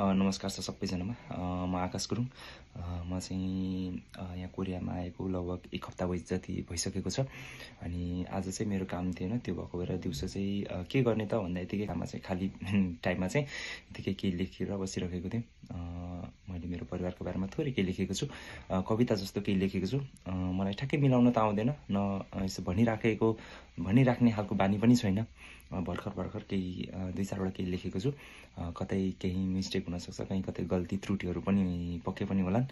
नमस्कार छ सबैजनामा। म आकाश गुरुङ। म चाहिँ यहाँ कोरियामा आएको लगभग एक हप्ता जति भइसकेको छ। अनि आज चाहिँ मेरो काम थिएन, त्यो भएको भएर दिउँसो चाहिँ के गर्ने त भन्दा यतिकै काममा चाहिँ खाली टाइममा चाहिँ यतिकै केही लेखेर बसिरहेको थिएँ। मैले मेरो परिवारको बारेमा थोरै केही लेखेको छु, कविता जस्तो केही लेखेको छु। मलाई ठ्याक्कै मिलाउन त आउँदैन, न यसो भनिराख्ने खालको बानी पनि छैन। भर्खर केही दुई चारवटा केही लेखेको छु। कतै केही मिस्टेक हुनसक्छ, कहीँ कतै गल्ती त्रुटिहरू पनि पक्कै पनि होलान्।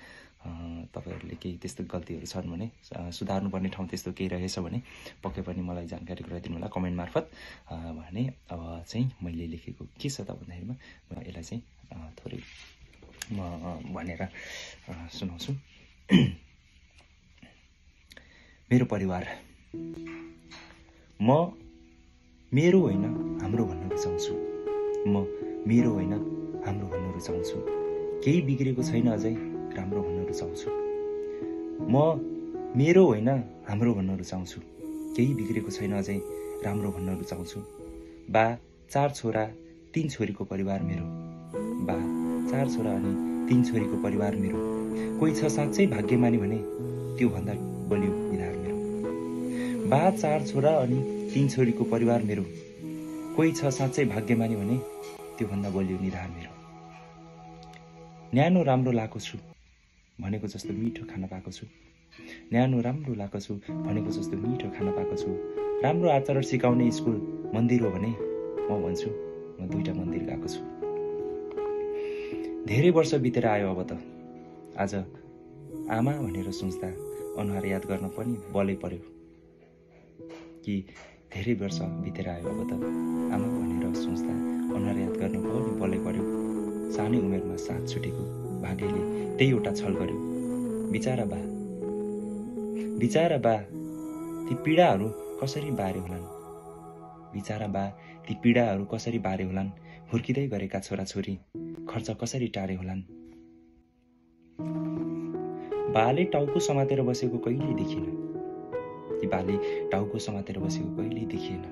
तपाईँहरूले केही त्यस्तो गल्तीहरू छन् भने, सुधार्नुपर्ने ठाउँ त्यस्तो केही रहेछ भने पक्कै पनि मलाई जानकारी गराइदिनु होला कमेन्ट मार्फत। भने अब चाहिँ मैले लेखेको के छ त भन्दाखेरिमा यसलाई चाहिँ थोरै म भनेर सुनाउँछु। मेरो परिवार। म मेरो होइन हाम्रो भन्न रुचाउँछु। म मेरो होइन हाम्रो भन्न रुचाउँछु। केही बिग्रेको छैन अझै राम्रो भन्न रुचाउँछु। म मेरो होइन हाम्रो भन्न रुचाउँछु। केही बिग्रेको छैन अझै राम्रो भन्न रुचाउँछु। बा 4 छोरा 3 छोरीको परिवार मेरो। बा 4 छोरा अनि 3 छोरीको परिवार मेरो। कोही छ साँच्चै भाग्यमानी भने त्योभन्दा बलियो निधार मेरो। बा 4 छोरा अनि 3 छोरीको परिवार मेरो। कोही छ साँच्चै भाग्यमानी भने त्योभन्दा बलियो निधार मेरो। न्यानो राम्रो लाएको छु भनेको जस्तो मिठो खाना पाएको छु। न्यानो राम्रो लाएको छु भनेको जस्तो मिठो खाना पाएको छु। राम्रो आचरण सिकाउने स्कुल मन्दिर हो भने म भन्छु म 2टा मन्दिर गएको छु। धेरै वर्ष बितेर आयो अब त। आज आमा भनेर सोच्दा अनुहार याद गर्न पनि बलै पर्यो। कि धेरै वर्ष बितेर आयो अब त। आमा भनेर सोच्दा अनुहार याद गर्न पनि बलै पर्यो। सानै उमेरमा साथ छुटेको भाग्यले त्यही एउटा छल गर्यो। बिचारा बा ती पीडाहरू कसरी बारे होलान्। बिचारा बा ती पीडाहरू कसरी बारे होलान्। हुर्किँदै गरेका छोराछोरी खर्च कसरी टारे होलान्। बाले टाउको समातेर बसेको कहिल्यै देखिन। ती बाले टाउको समातेर बसेको कहिल्यै देखिएन।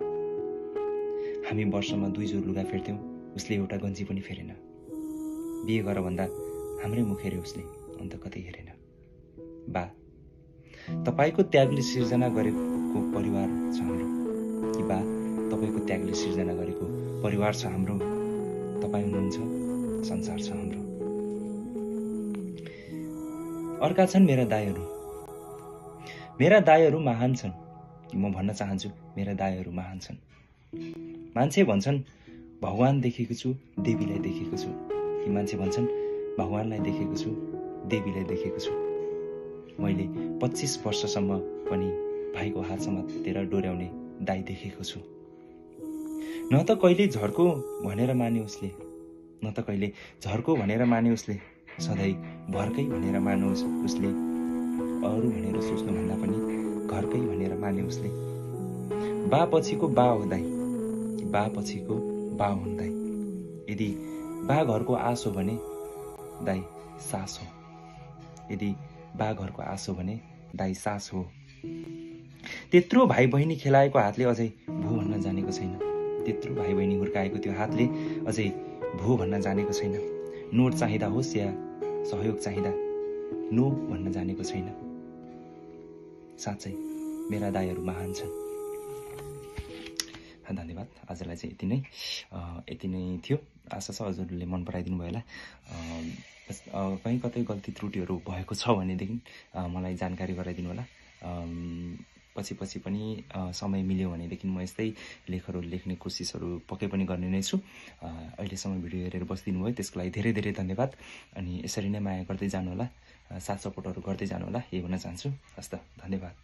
हामी वर्षमा 2 जोर लुगा फेर्थ्यौँ, उसले एउटा गन्जी पनि फेरेन। बिहे गर भन्दा हाम्रै मुख हेऱ्यो उसले, अन्त कतै हेरेन। बा तपाईको त्यागले सिर्जना गरेको परिवार छ हाम्रो। कि बा तपाईको त्यागले सिर्जना गरेको परिवार छ हाम्रो। तपाईँ हुनुहुन्छ, संसार छ हाम्रो। अर्का छन् मेरा दाइहरू। मेरा दाइहरू महान छन्। म भन्न चाहन्छु मेरा दाइहरू महान छन्। मान्छे भन्छन् भगवान देखेको छु, देवीलाई देखेको छु। कि मान्छे भन्छन् भगवानलाई देखेको छु, देवीलाई देखेको छु। मैले 25 वर्षसम्म पनि भाइको हात समातेर डोर्याउने दाइ देखेको छु। न त कहिले झर्को भनेर माने उसले, न त कहिले झर्को भनेर माने उसले। सधैँ भर्कै भनेर मानोस् उसले। अरू भनेर सोच्नुभन्दा पनि घरकै भनेर माने उसले। बा पछिको बा हो दाइ, बा पछिको बा हुन् दाइ। यदि बा घरको आस हो भने दाइ सास हो। यदि बा घरको आस हो भने दाइ सास हो। त्यत्रो भाइ बहिनी खेलाएको हातले अझै भो भन्न जानेको छैन। त्यत्रो भाइ बहिनी हुर्काएको त्यो हातले अझै भो भन्न जानेको छैन। नोट चाहिँदा होस् या सहयोग चाहिँदा नो भन्न जानेको छैन। साँच्चै मेरा दाइहरू महान छन्। धन्यवाद। आजलाई चाहिँ यति नै थियो। आशा छ हजुरहरूले मन पराइदिनु भयो होला। कहीँ कतै गल्ती त्रुटिहरू भएको छ भनेदेखि मलाई जानकारी गराइदिनु होला। पछि पनि समय मिल्यो भनेदेखि म यस्तै लेखहरू लेख्ने कोसिसहरू पक्कै पनि गर्ने नै छु। अहिलेसम्म भिडियो हेरेर बसिदिनु भयो त्यसको लागि धेरै धेरै धन्यवाद। अनि यसरी नै माया गर्दै जानु होला, साथ सपोर्टहरू गर्दै जानु होला, यही भन्न चाहन्छु। हस् त, धन्यवाद।